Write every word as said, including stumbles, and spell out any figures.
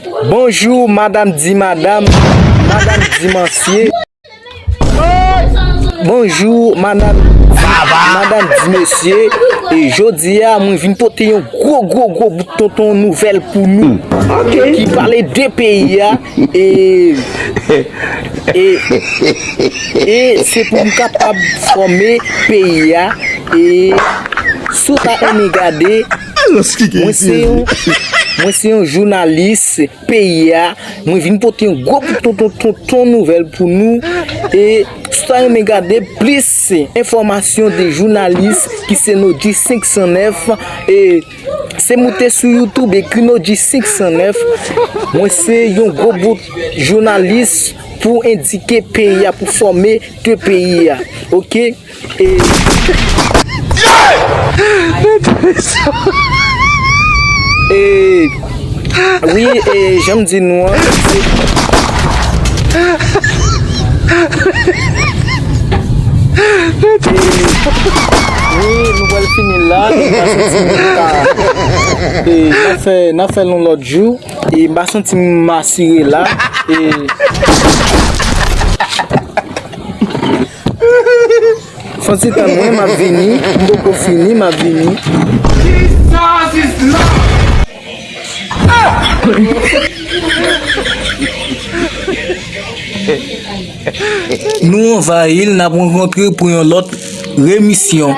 Bonjou, madanm di madanm, madanm di masye. Bonjou, madanm, madanm di mesye. E jodi a, mwen vin pote yon gwo, gwo, gwo bout tonton nouvèl pou nou. Ki pale de peyi a. E, e, e se pou nou kapab fòme peyi a. E si w ta renmen gade, mwen se yon, mwen se yon jounalis peyi a. Mwen vin pote yon gwo bout tonton, tonton nouvèl pou nou. E si w ta renmen gade plis enfòmasyon de jounalis ki se Nodji senk san nèf, e se moute sou YouTube, ekri Nodji senk san nèf. Mwen se yon gwo bout jounalis pou endike peyi a, pou fòme de peyi a. Oke? E, e, wi, e, jan m di nou an, se, e, wi, nou pral fini la, e, n ap fè, n ap fè l yon lòt jou, e, m pa santi m asire la, e, Fò ti tann mwen, m ap vini. M poko fini, m ap vini. Nou anvayi l, n ap rankontre pou yon lòt remisyon.